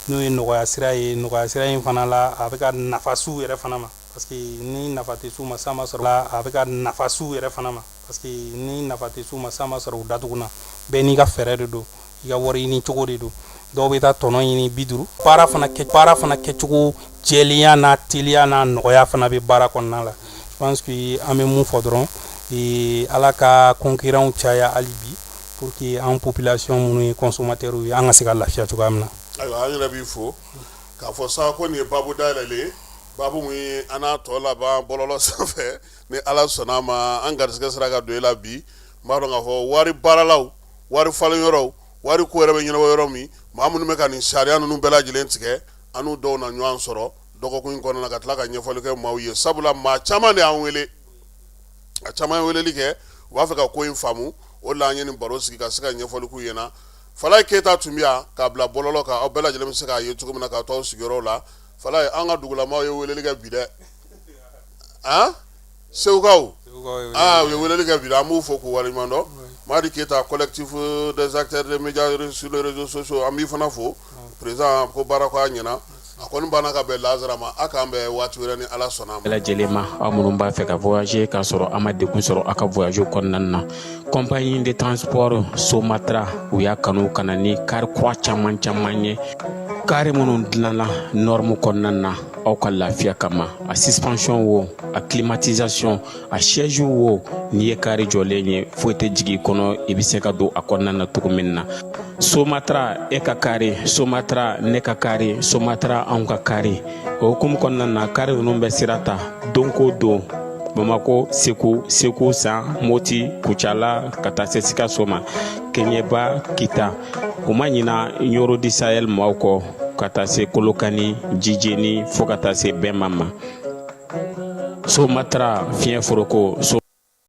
n'o ye nɔgɔya sira ye, nɔgɔya sira in fana la, a bɛ ka nafa s'u yɛrɛ fana ma, parce que ni nafa tɛ s'u ma, san ma sɔrɔ la, a bɛ ka nafa s'u yɛrɛ fana ma, parce que ni nafa tɛ s'u ma, san ma sɔrɔ u datuguna. Bɛɛ n'i ka fɛɛrɛ de don, i ka wari ɲini cogo de don. Dɔw bɛ taa tɔnɔ ɲini 50. Baara fana kɛ, baara fana kɛcogo jɛlenya n'a teliya n'a nɔgɔya fana bɛ baara kɔnɔna la. Je pense que an bɛ mun fɔ dɔrɔn, Ala ka concurrents caya hali bi pour que an population minnu ye consommateurs ye, an ka se ka lafiya cogoya min na. Ayiwa, an yɛrɛ b'i fo k'a fɔ sa ko nin ye baabu dayɛlɛlen ye, baabu min ye an n'a tɔ laban bɔlɔlɔ sanfɛ. Ni Ala sɔnna a ma, an garisɛgɛ sera ka don e la bi. N b'a dɔn k'a fɔ wari baaralaw, wari falen yɔrɔw, wari ko yɛrɛ bɛ ɲɛnabɔ yɔrɔ min, maa minnu bɛ ka nin sariya ninnu bɛɛ lajɛlen tigɛ, an n'u dɔw na ɲɔgɔn sɔrɔ dɔgɔkun in kɔnɔna na ka tila ka ɲɛfɔli kɛ maaw ye, sabula maa caman de y'an wele, a caman ye weleli kɛ, u b'a fɛ ka ko in faamu. O la an ye nin baro sigi ka se ka ɲɛfɔli k'u ɲɛna. Falaye Keyita tun bɛ yan k'a bila bɔlɔlɔ kan, aw bɛɛ lajɛlen bɛ se k'a ye cogo min na k'a to aw sigiyɔrɔw la. Falaye, an ka dugulamaw ye weleli kɛ bi dɛ, han, Segukaw, aa, u ye weleli kɛ bi dɛ, an b'u fo k'u waleɲuman dɔn. Madi Keyita, collectif des acteurs des médias sur les réseaux sociaux, an b'i fana fo, président. Ko baara ko a ɲɛna, a kɔni banna ka bɛn lazara ma. A k'an bɛn waati wɛrɛ ni Ala sɔnna a ma. Bɛɛ lajɛlen ma, aw minnu b'a fɛ ka voyager k'a sɔrɔ a ma degun sɔrɔ aw ka voyage kɔnɔna na, compagnie de transport Somatra, u y'a kanu ka na ni kari kura caman caman ye, kari minnu dilanna norme kɔnɔna na aw ka lafiya kama. A suspension wo, a climatisation, a siège wo, n'i ye kari jɔlen ye, foyi tɛ jigin i kɔnɔ, i bɛ se ka don a kɔnɔna na cogo min na. Somatra, e ka kari, Somatra, ne ka kari, Somatra, anw ka kari. O hukumu kɔnɔna na, kari ninnu bɛ sira ta don ko don Bamako, Segu, Segu San, Moti, Kucala, ka taa se Sikaso ma, Keɲeba, Kita. U ma ɲina Ɲɔrɔ du Sahel maaw kɔ, ka taa se Kolokani, Jijeni, fo ka taa se Bɛnma ma. Somatra, fiɲɛ foroko so.